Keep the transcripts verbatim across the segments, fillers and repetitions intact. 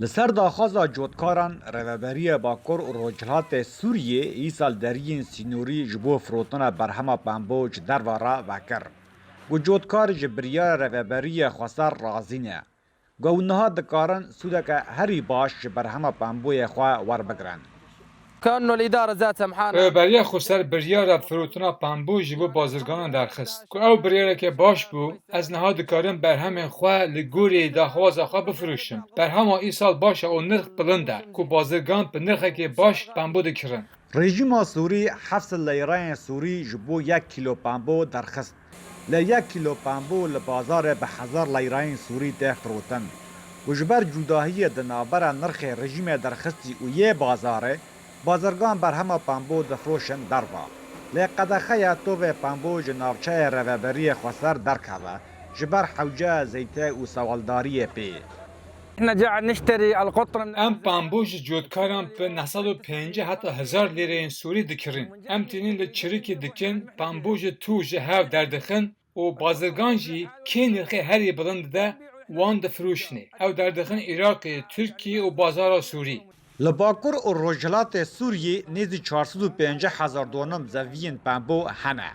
Li ser daxwaza cotkaran, Rêveberiya Bakur û Rojhilatê Sûriyê îsal deriyên sînorî ji bo firotina berhema pembo ji derve re vekir. Ku cotkar ji biryara Rêveberiya Xweser razî ne. Ku ew niha dikarin sûdeke herî baş ji berhema pemboyê xwe werbigirin. كأنه الإدارة ذاتها محانا. Rêveberiya Xweser biryara firotina pembo ji bo bazirganan derxist. Ku ew biryareke baş bû, ez niha dikarim berhemên xwe li gorî daxwaza xwe bifirûşim. Berhema îsal baş e û nirx bilind e, ku bazirgan bi nirxekê baş pembo dikirin. Rejîma Sûrî heft sed leyrayên Sûrî ji bo yek kîlo pembo derxist. Lê yek kîlo pembo li bazarê bi hezar leyrayên Sûrî tê firotin. Û ji ber cudahiyê di navbera nirxê rejîmê derxistî û yê bazarê, bazirgan berhema pembo difiroşin derva. Lê qedexe ye tovê pembo ji navçeyê Rêveberiyê Xweser derkeve, ji ber hewce, zeyte û sewaldariyê pê. احنا قاعد نشتري القطن من Em pambo ji cotkaran bi neh sed û pêncî heta hezar lîreyên Sûrî dikirin. Em tînin li çirikî dikin, pambo ji tû ji hev derdixin û bazirgan jî kê nirxê herî bilind dide, wan difirûşinê. Ew derdixin Iraqê, Tirkiyê û bazara Sûrî. Li Bakur û Rojhilatê Sûriyê nêzî çar sed û pêncî hezar donim zeviyên pembo hene.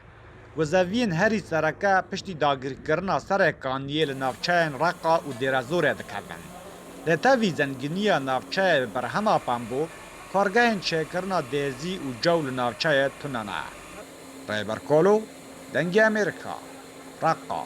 Ku zeviyên herî sereke piştî dagirkirina Serê Kaniyê li navçeyên Reqa û Dêrezorê dikevin. Lê tevî zenginiya navçeyê bi berhema pembo, kargehên çêkirina dêzî û cew li navçeyê tune ne. Rêber Kolo, Dengê Amerîka, Reqa.